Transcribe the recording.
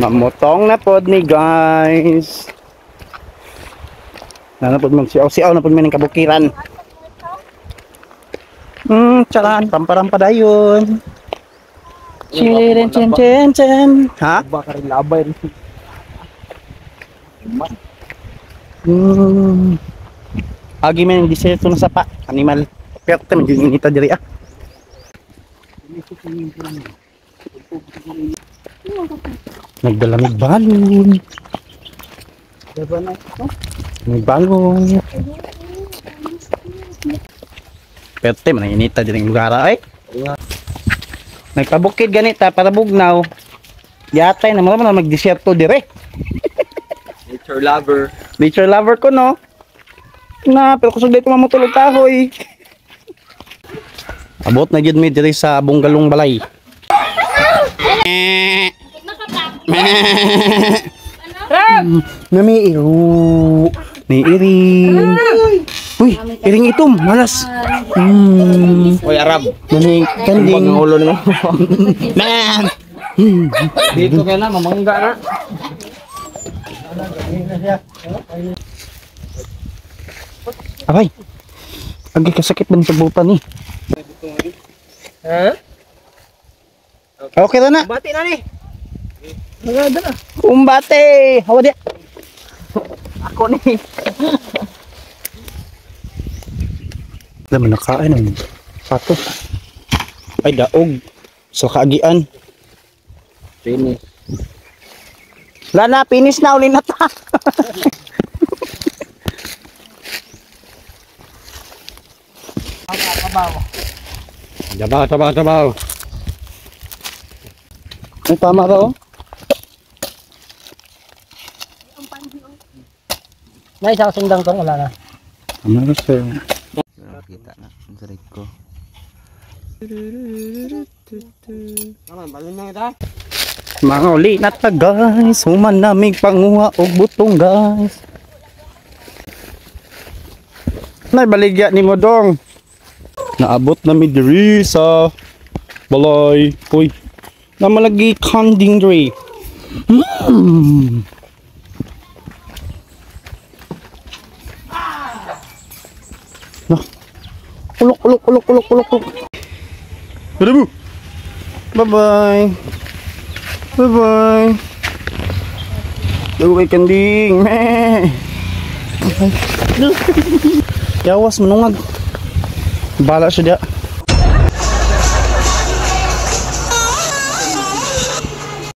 Mamutong na pod ni guys. Na pod magsiaw-siaw na pod mi ng kabukiran. Charan, pamparampa dayon. Chen chen chen chen. Ha? Baka rin labay rin. Agi man ang diserto na sapa, animal. Perte man jud inita diri ah. Nagdalamig balon. May balon. Perte man ang inita diri ang lugar ay. Nagpabukid ganita para bugnaw. Yatay na mo man magdisyerto dire. Nature lover. Nature lover ko no. Na, pero kusog dito mamutulog kahoy. Abot na gyud mi diri sa Bunggalong Balay. Nami iro. Ni iring. Uy, iring itom, malas. Oy, Arab. Nami kanding. Ang ulo nimo. Man. Dito kaya na, mamangga na. Aray. Agi kasakit man sa buta ni. Ha? Okay ra na. Bati na ni. Kumbate. Hawa dia. Ako ni. Alam mo, nakain ang sato. Ay, daog. Sa kaagian. Finish. Wala na, finish na, uli na ta. Jabaw, jabaw, jabaw. Ay, tama ba, oh? May isang sundang tong wala na. Tama na, sir. Kita na, ang sarig ko. Mga uli na ta, guys. Humanamig panguha og butong, guys. Nay, baligya ni mo dong. Naabot na mi diri sa balay. Uy, namalagi kanding diri. No. Ulok, ulok, ulok, ulok, ulok, ulok. Bye bye. Bye bye. Dugo kay kanding. Meh. Yawas manungag. Bala siya dia.